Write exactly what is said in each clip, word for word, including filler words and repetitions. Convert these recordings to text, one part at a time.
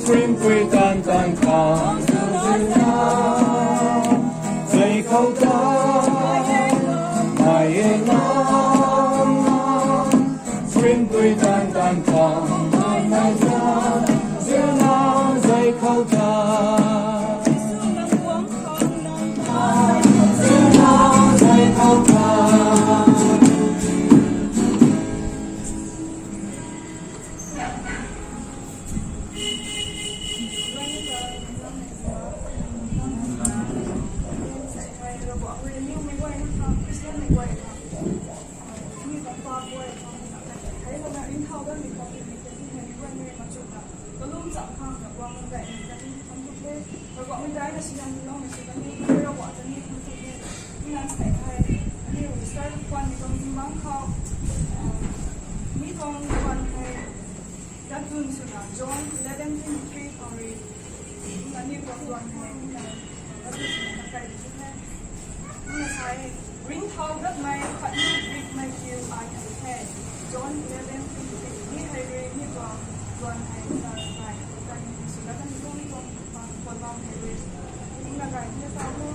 Screen pui tan tan khang zui khou ta mai e na. Screen pui tan tan khang mai na, zui na zui khou ta. Mi tuang duan hei, dat tun swna John eleven twenty three khou rui, kumna ni tuang duan hei, kumna dat tun swna kai di the. Kumna sa e, ringcthau datmei khatni ringhmei kiu ai hei the. John eleven twenty three, mi hei rui mi tuang duan hei, kumna kai, kai swna kan tuang mi tuang, ah, tuang bam hei rui. Kumna kai di the sa mu,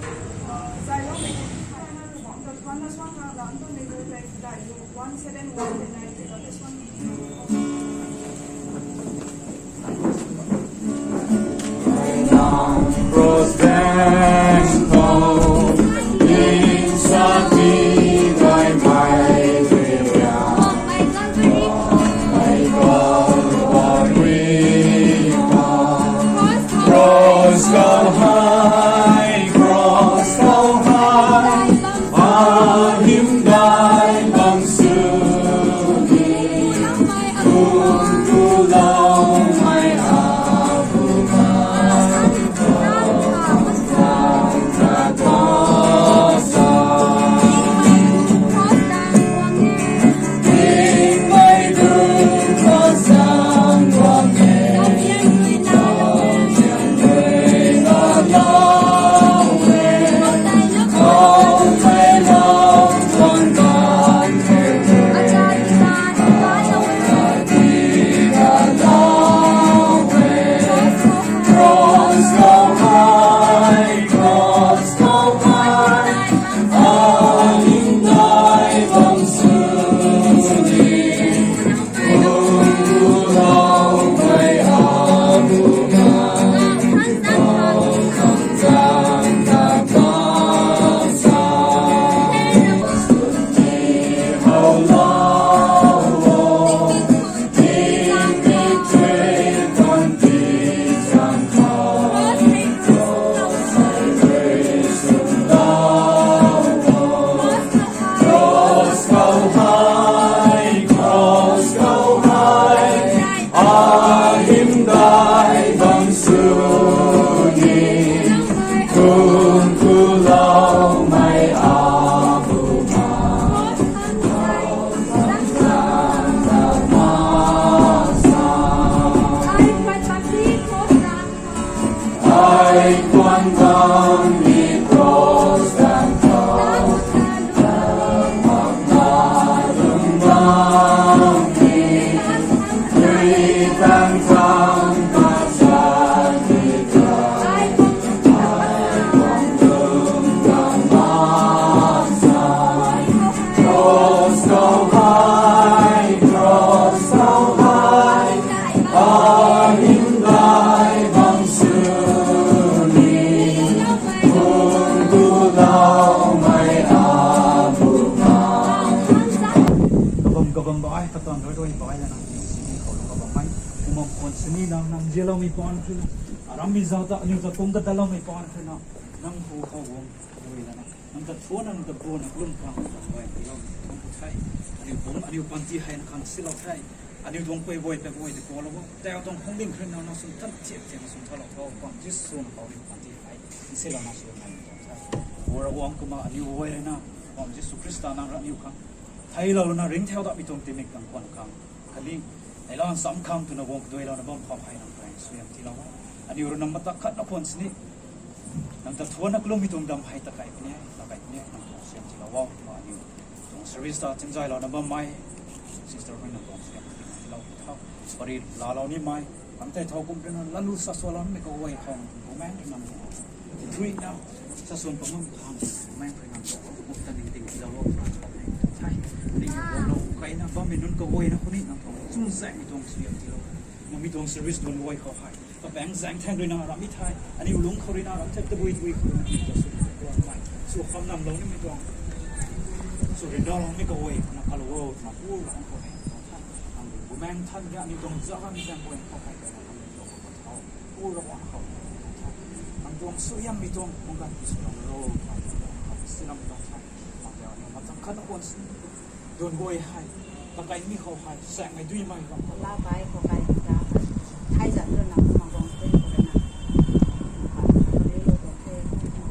ah, zai loumei hei, kumna tuan na suan na lam tuang mei rui tei, dai lu. One seven one the nine the this one. Cross band khou, in sa ti gai mai ria. Mai khou, mai khou, cross khou hai, cross khou hai. Ahim dai bang sw ni, tu Rui bai lana, sini khou lung kabam mei. Kumam khwan sini na, nang zialoumei paan khri na. Aram mi zauc ta, aniu ta kum kadatloumei paan khri na. Nang hu khou guang, rui lana. Nang ta thuan na, nang ta buan na, kalum khang, nang ta buan, tiilou, nang ta the. Aniu bum, aniu panty hei na khang silou the. Aniu tuang pui buai, pui buai, ti pulou o. Tau tuang khong ding khri na, nang sum tan tiak tiak, nang sum thalou tho, pam Jisu na khou aniu panty hei. Silou na sum nai tuang the. Ura guang kumna, aniu buai rui na, pam Jisu Khrista nang ra aniu khang. Theilou na ring thau da mi tuang timik kang khwan khang. Kali, neilan sam khang twna guang kaduailouna bam khou hei nang tuang suaihiam tiilou o. Aniu rui nang mata khat na khwan sini. Nang ta thuan na kalum mi tuang dam hei ta kai puni, ta kai puni, nang tuang suaihiam tiilou o. Ma aniu tuang service ta chingzailouna bam mei. Sister hei nang tuang suaihiam tiilou tho. Pari lalou ni mei. Kam tei thau kum rui na lalu sa sualoumei kaguay khang, Bumaengh rui nang tui na, sa suan pangam khang, Bumaengh rui nang tuang, buk ta ning ting tiilou o, sa suan pangam the. Ning tuang lou, kai na, bammei nunc kaguay na khou ni nang tuang, chum zaeng mi tuang suaihiam tiilou. Mami tuang service tuang guay khou hei. Kapaeng zaeng thaeng rui na ram mi the, aniu lung khou rui na ram the, tabui tabui khou rui na, aniu ta sw tuang mei. Sw kham nam lou nimei tuang. Sw rui na lou nimei kaguay, na kalou o, na pu ra khang khou hei. Ang Bumaengh Nthan rui aniu tuang zaeng mi zaeng guay khou hei, na aniu tuang khou hei. Pu ra khang khou. Nang tuang suaihiam mi tuang, mungkan pi sw lam ro, nang tuang khou silam tuang the. Nang tuang aniu mata khat na khwan sini. Dun guay hei, kakai mi khou hei, saekmei dui mei bam. La bai khou kai ta, thai zat rui na, ma guang tei khou rui na. Ri lou tuang the,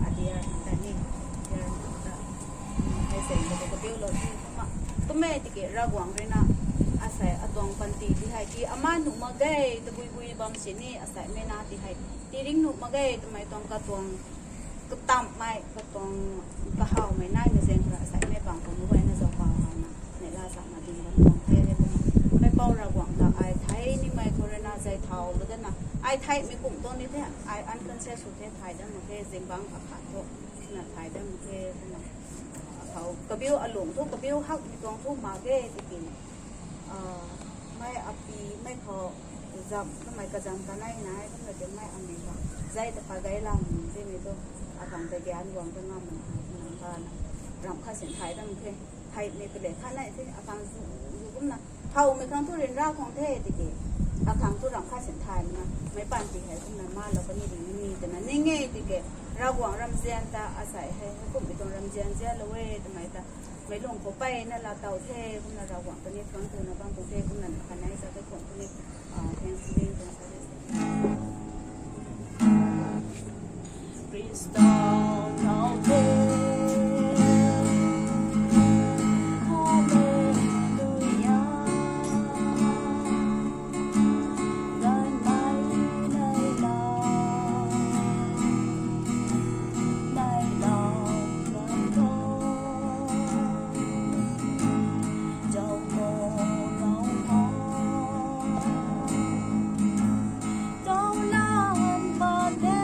adia ta ni, adia ta. Hei zaeng ta kabiu lou the, kumna. Kum e tiki Ravguangc rui na, asei atuang panty ti hei, ti ama nuh mak ge, tabui bui bam sini, asei mei na ti hei, ti ring nuh mak ge, twmei tuang katuang, katamhmei, katuang, kahawmei naimei zaeng rui, asei mei bang kum guay na zauc pau hawna, neihla zauc na ding bam tuang the, kumna. Mei pou Ravguangc ta ai thei nimei khou rui na zay thau lou dana, ai theimei kum tuang ni the, ai unconscious sw the, thay dam mak khe, zingbangc akhat thu, na thay dam mak khe, kumna. Akhou, kabiu alung thu, kabiu hakmei tuang thu mak ge, tiki. Mei api, mei khou, zam, kamei kazam kanei nai, kumna tei mei amei khou. Zay ta pa gay lam, timei tu, akhang ta gyan guang ta ngam, nang ta na. Ram khat sin thay dam the, theimei pele khat nai the, akhang zu, zu kumna. Howmei khang thu ryanra khang the tiki. Akhang thu ram khat sin thay na, meic panty hei kumna ma lou kani ding ni twna ning e tiki. Ravguangc ramzian ta asei hei, heikumhmei tuang ramzian zianlou e twmei ta. Meic lung khou peyna laa tow the, kumna Ravguangc ta ni thuanc kuna bam tuang the, kumna na khat nai sa the, kum kuni, ah, thanksgiving tuang service. Krista thau the. Hallelujah. Dai mai nai la, nai la ram tho. Zauc khou rau khou, tau lam pat de.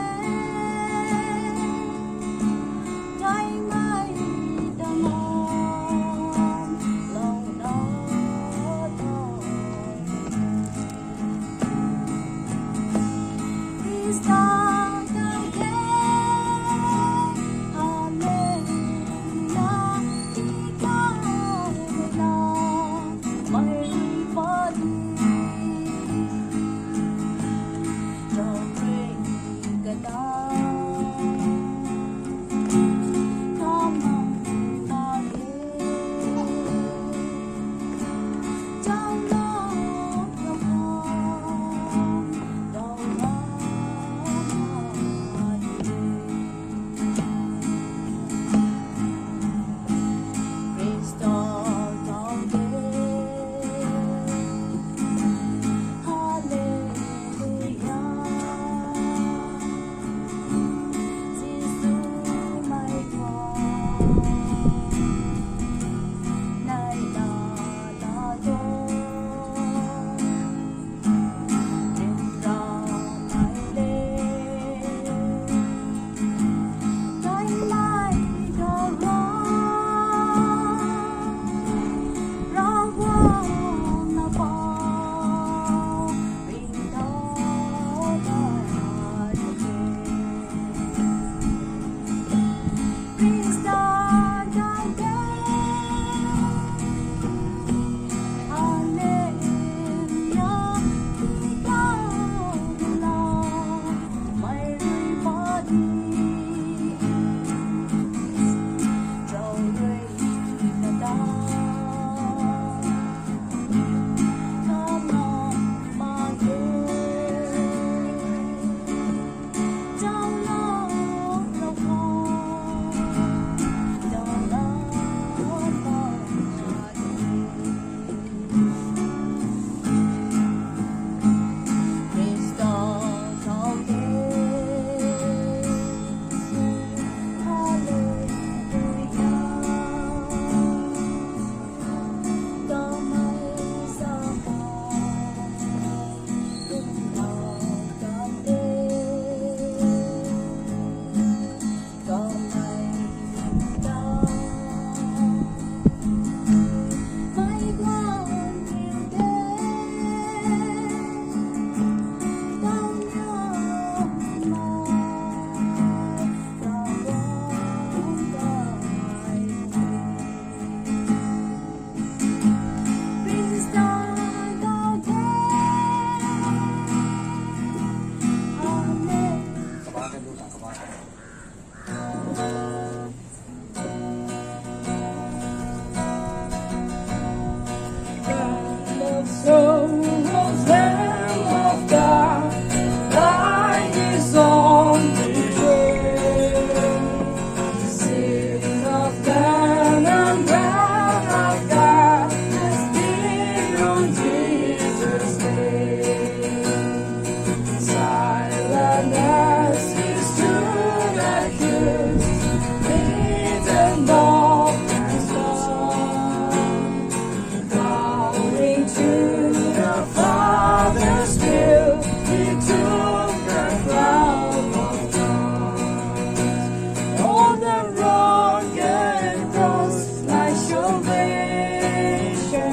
salvation,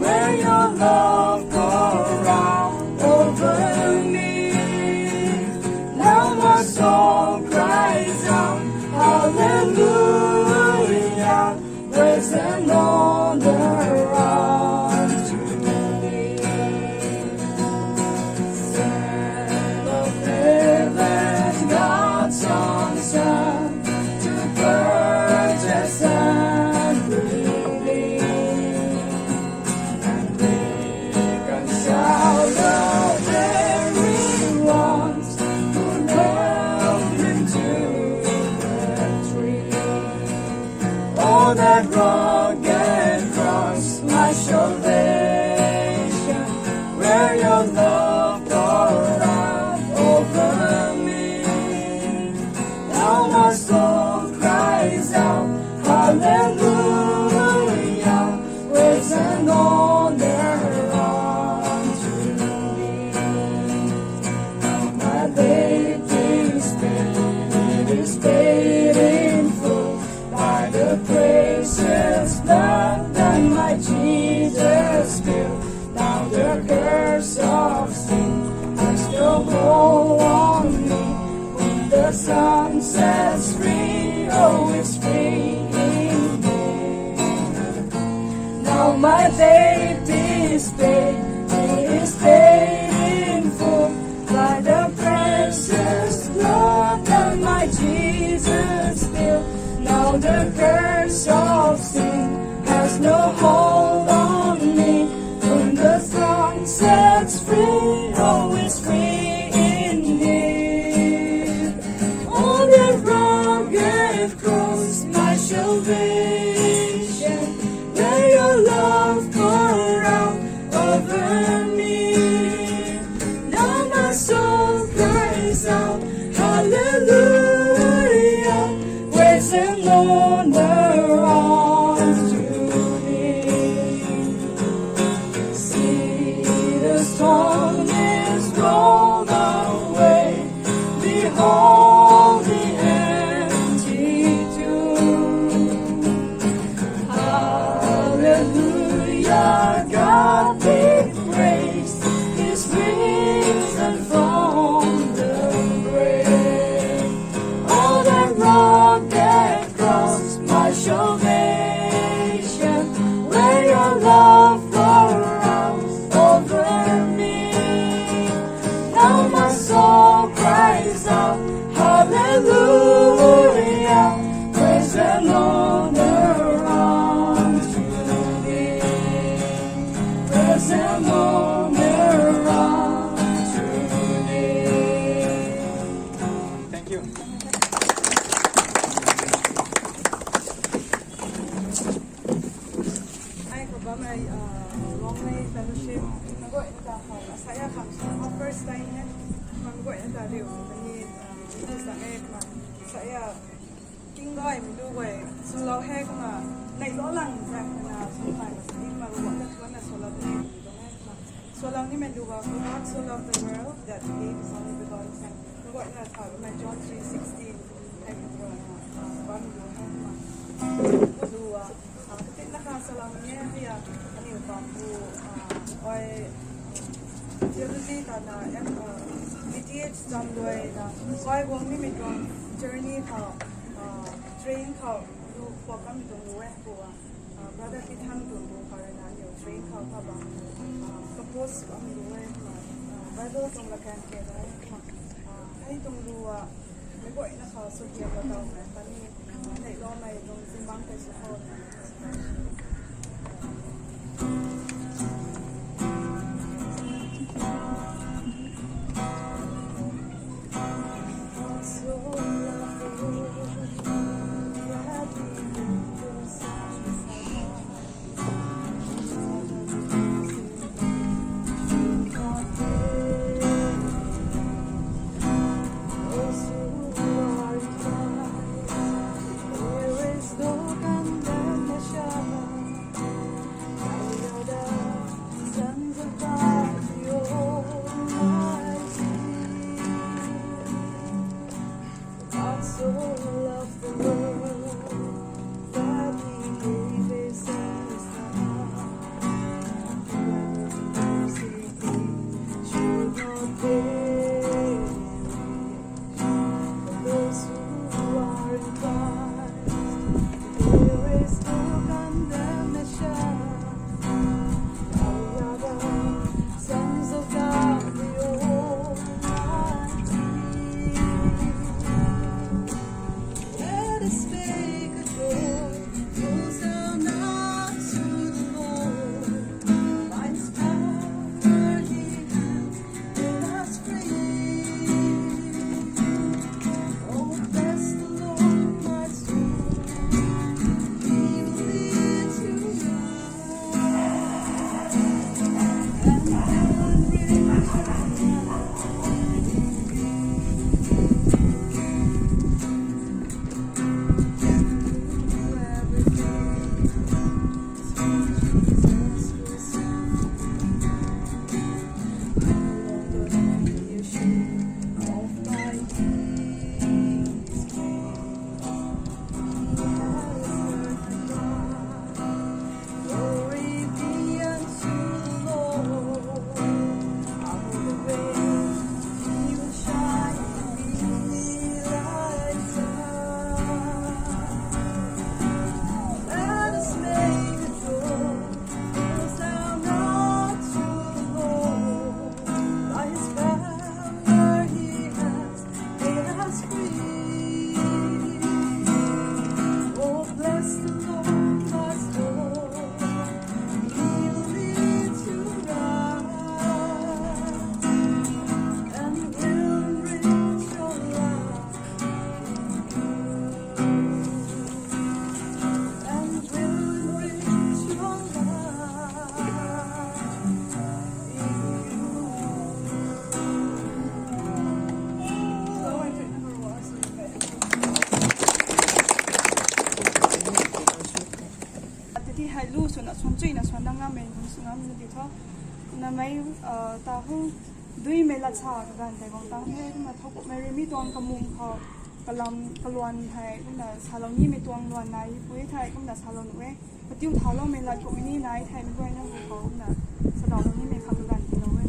where your love pour out over me. Now my soul cries out, Hallelujah, praise and honor unto thee. Son of heaven, God's own Son, to purchase and redeem, and reconcile the very ones who nailed him to the tree. Oh, that rugged cross, my salvation, where your love poured out over me. Now my soul cries out, Hallelujah, praise and honor unto thee. Now my debt is paid, it is paid in full by the precious blood that my Jesus spilled. Now the curse of sin has no hold on me. Whom the Son sets free, oh, is free indeed. Now my debt is paid, it is paid in full by the precious blood that my Jesus spilled. Now the curse of sin has no hold on me. Whom the Son sets free, oh, is free indeed. On the rugged cross, my salvation, where your love pour out over me. Now my soul cries out, Hallelujah, praise and honor unto thee. See the stone is rolled away, behold the empty tomb. Hallelujah, God be praised, he's risen from the grave. Oh, that rugged cross, my salvation, where your love pour out over me. Now my soul cries out, Hallelujah, praise and honor unto thee. Praise and honor unto thee. Thank you. Ai khou bammei, uh, Longmei Fellowship, nang guay ta khang, saya khang, first time he, nang guay ta riu, ni, uh, ni sa e, kumna, saya, king guay, mi lu guay, swlou he, kumna, neilou lang, sa, kumna, swlou lang, sa, kumna, swlou he, kumna, swlou nimei lu guay, for God so loved the world that he gave his only begotten Son. Nang guay na tha, kumna, John three sixteen, he, kumna, uh, bam lu he, kumna, lu, uh, Ah, katinna kha salou ni e, hei a, aniu bam bu, ah, ai, theology ta na, em, ah, B T H cham luai na, ai guang nimei tuang journey khou, ah, train khou, lu khua kamei tuang lu e, bu a, ah, brother Pithang tuang lu khou rui na, aniu train khou kha bam, ah, compose bam lu e, ma, ah, Bible tuang lakan ke da e, ma, ah, hei tuang lu a, meic guayna khou suaihiam lou tawmei khatni, ah, neihloumei tuang zingbangc tei sw khou. Swna swan chuina swan na ngam e, sw ngam na di tho. Na mei, ah, ta hu dui mei lat sa kaganv tei bang tang the, kumna thowkumhmei rui mi tuang kamung khou, kalam, kaluan hei, kumna salou nimei tuang luan nai pui thei, kumna salou nuh e. Katiu thaloumei lat kummei ni nai thei, mei guayna hu khou, kumna sadaulou nimei khang kaganv tiilou e.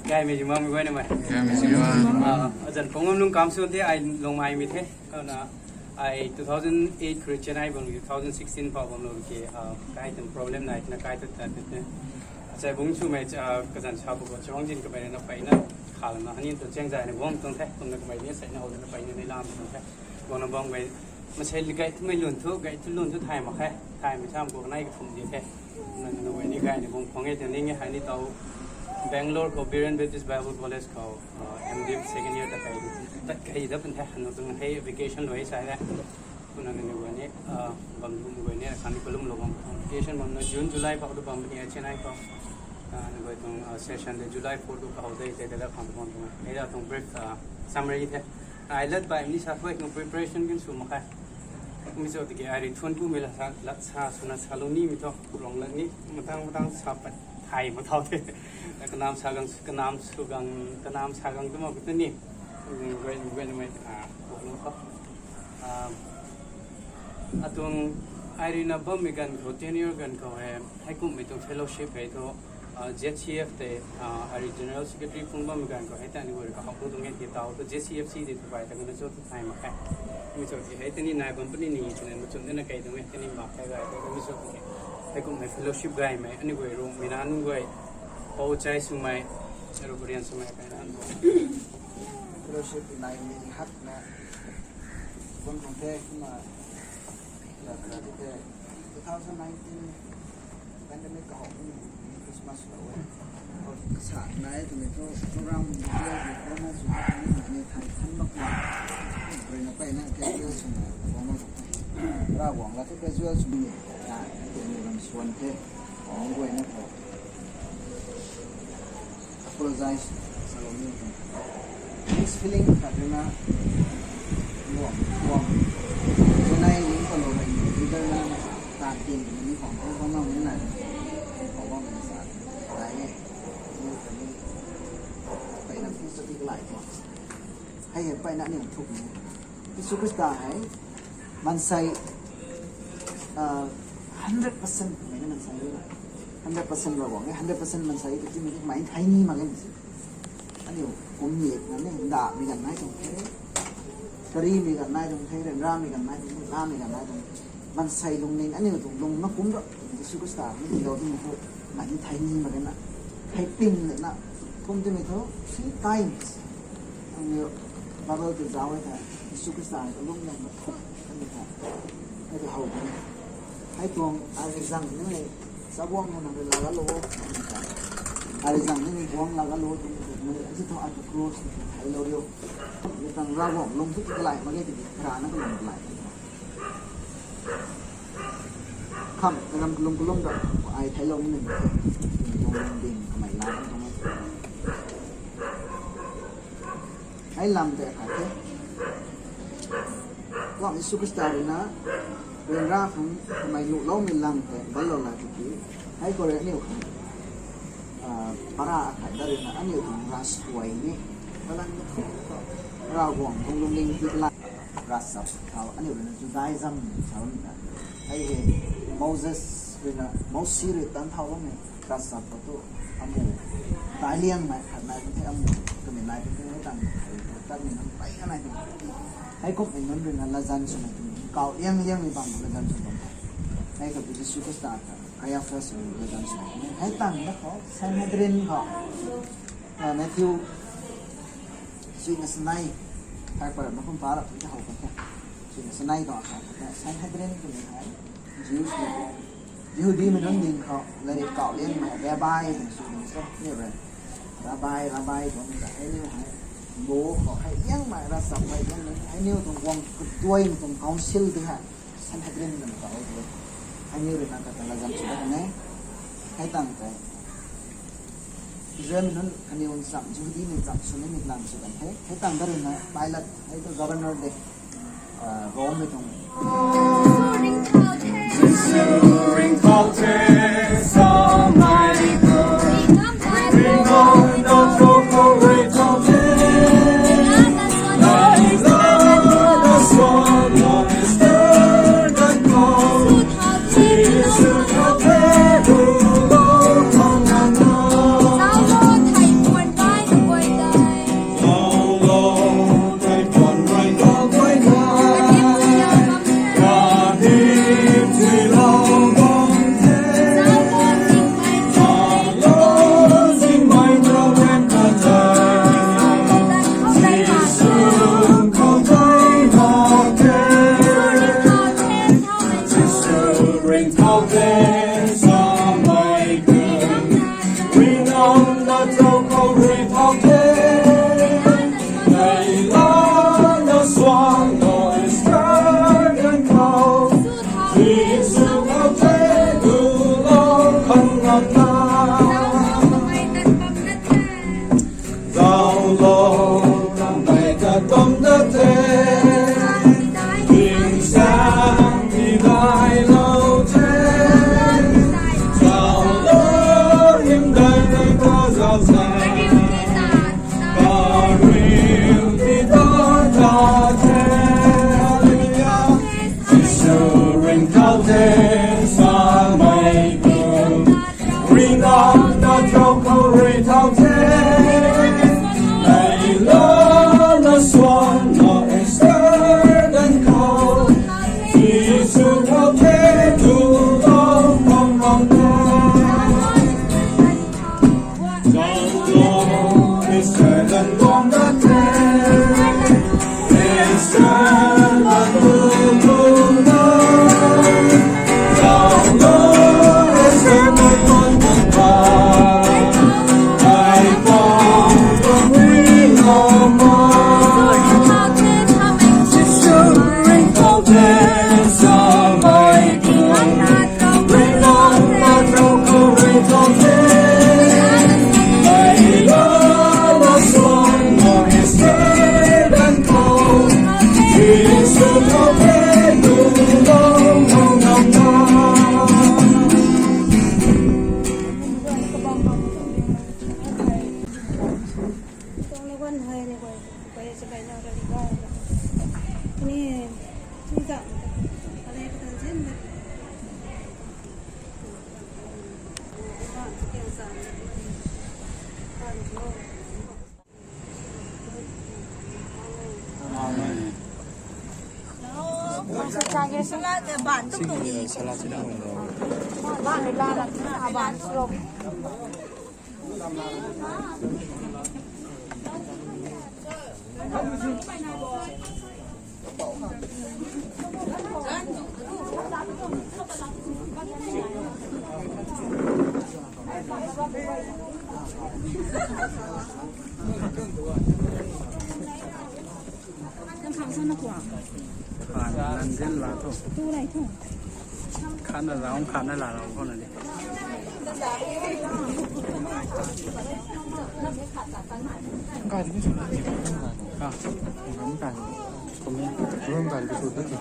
Gaymei zimang mei guayna mei. Gaymei zimang. Ah, azan pungam lung kam sw the, ai lung mai mi the. Kumna ai two thousand eight khou Chennai bam, two thousand sixteen phou bam lou ke, ah, kai tuang problem nai, na kai tu ta tu the. Achai bung swmei, ah, kazan sa bu ko, chawang zin kamei na peyna, khalana, hanin tu cheng zai na guang tuang the, kumna kamei ni sai na hou na peyna ni lam tuang the. Guang na bam gay, masei li gay tu mei lun thu, gay tu lun thu thay mak khe, thaymei sam ko nai ka thum di the. Na, na, na, ni gay ni bung khwang e, tuang ni nge, hai ni tau Bangalore khou Berean Baptist Bible College khou, ah, M.Div second year ta kai, ta kai da pun the, hanu tuang hei vacation lou e sai le. Kumna ni guay ni, ah, bam lum guay ni, khan ni kalum lou bam. Vacation bam na June, July phou tu bam ni, Chennai khou. Ah, ni guay tuang, ah, session de July four tu kahou de, de, de, da khang bam tuang. Hei da tuang brief, ah, summary the. Ai lat bai ni sa thuai tuang preparation kin sw mak khe. Mi cho tiki ai ri thuan ku mi la sa, lat sa, swna salou nimei tho, rong lat ni, matang, matang sa pat, thay mak thau the. Kanam sa gang, kanam sw gang, kanam sa gang tu ma ku tu ni. Guay, guay ni mei, ah, bok lou khou. Ah, atuang ai rui na bammei ganv khou, tenure ganv khou hei, heikumhmei tuang fellowship hei thu, ah, Z C F tei, ah, ai rui General Secretary phung bammei ganv khou, hei ta ni guay rui kahak bu tuang e ti tau thu, Z C F C tei tu bai ta gana cho tu thay mak khe. Mi cho ti hei ta ni nai bam puni ni, twna machun dena kei tuang e, ta ni mak khe gay, ta mi cho ti hei. Heikumhmei fellowship gaymei, ani guay rui, mi nan guay, pou chai swmei, ru Korean swmei, kai nan guay. Fellowship nai mi hak na, bam tuang the, kumna, la, la, the, two thousand nineteen, pandemic ka hou ni, Christmas lou e. Sa nai tu ni thu, program, program sw ni, ni thai than mak ma. Rui na peyna casual swna, bam mak. Ravguangc la thu casual sw ni, na, tu ni ram swan the. Bam guay na thu. Apologize salou ni tuang. Mixed feeling khat rui na, luang, luang. Chennai ling kalou rui ni, leader na, tan tin ni khang, khang, khang, khang, na, khang, khang, sa, nai e. Ni kani, peyna fi sa ti kalai khou. Hei hei peyna ni thuk ni. Jisu Khrista hei, mansei, ah, hundred percent mei na mansei rui na. Hundred percent Ravguangc e, hundred percent mansei tu ti mei mei thai ni mak e si. Aniu kum ni na ni, nda mi ganv nai tuang the. Kari mi ganv nai tuang the, ryanra mi ganv nai tuang the, la mi ganv nai tuang the. Mansei lungning, aniu tuang lung na kum ra, Jisu Khrista ni ti lou tuang thu, mei ni thai ni mak e na. Thai ping na, kum ti mei thu, three times. Aniu Bible tu zauc e the, Jisu Khrista ni lung na ma thu. Hei tu how kan. Hei tuang ai rui zang ni mei, sa guang na nang rui laga lou o. Ai rui zang ni mei guang laga lou o, tuang ni mei, ai tu tuang ai tu cross ni hei lou riu. Ni tang Ravguangc lung tu kalai mak ge tiki, rana kalung kalai. Kham, kalam kalung kalung da, ai thei lou ni mei. Ni tuang lung ding, kamei la kan tuang mei. Hei lam tei khat the. Ravguangc Jisu Khrista rui na, ryanra khang kamei nuhloumei lang tei, balou la tiki. Hei khou rui aniu khang, ah, para akhat da rui na, aniu khang ras kuay ni. Kalam ni khou, Ravguangc tuang lungning ti la. Ravchap thau, aniu rui na Judaism thau ni na. Hei hei, Moses rui na, Mousi rui tan thau bam e. Ravchap khou tu, amu, tai liangmei khat nai tu the amu, twmei nai tu the, hei tang, hei tang ni nang pai ka nai tu. Hei kumhmei nunc rui na latzan swmei tu, kau liang liangmei bam latzan sw bam. Hei khou tu Jisu Khrista ta, Caiaphas rui latzan swmei tu. Hei tang na khou, Sanhedrin khou, ah, Matthew, sui na sanei, thak para na kum para tu how kan the. Sui na sanei khou, Sanhedrin twmei hei, Jews ni, Jihudimei nunc ding khou, lairik kau liangmei, rabbi twna sw ding se, ni rui. Rabbi, rabbi twmei ta, hei niu hei, law khou, hei liangmei, ravchap hei liangmei, hei niu tuang guang kaduaimei tuang council ti hei, Sanhedrin twna kau e. Hei niu rui na kata latzan sw dat kan e, hei tang tei. Israel nunc kaniw ncham, Jihudimei ncham swnimei lam sw kan the. Hei tang dat ruina Pilat, hei tu governor de, ah, Rome mei tuang. Khan, nang zin la thu. Khan na zaung, khan na la rau khou na di. Kai di sw na. Ah, ngam kai. Kumi, room kai di sw na.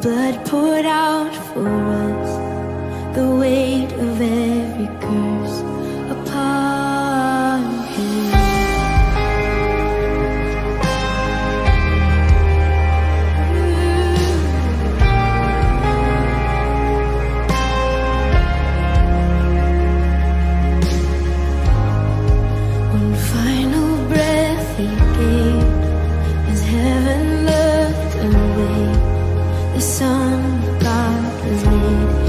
Blood poured out for us, the weight of every curse upon him. One final breath he gave as heaven looked away. The Son of God was laid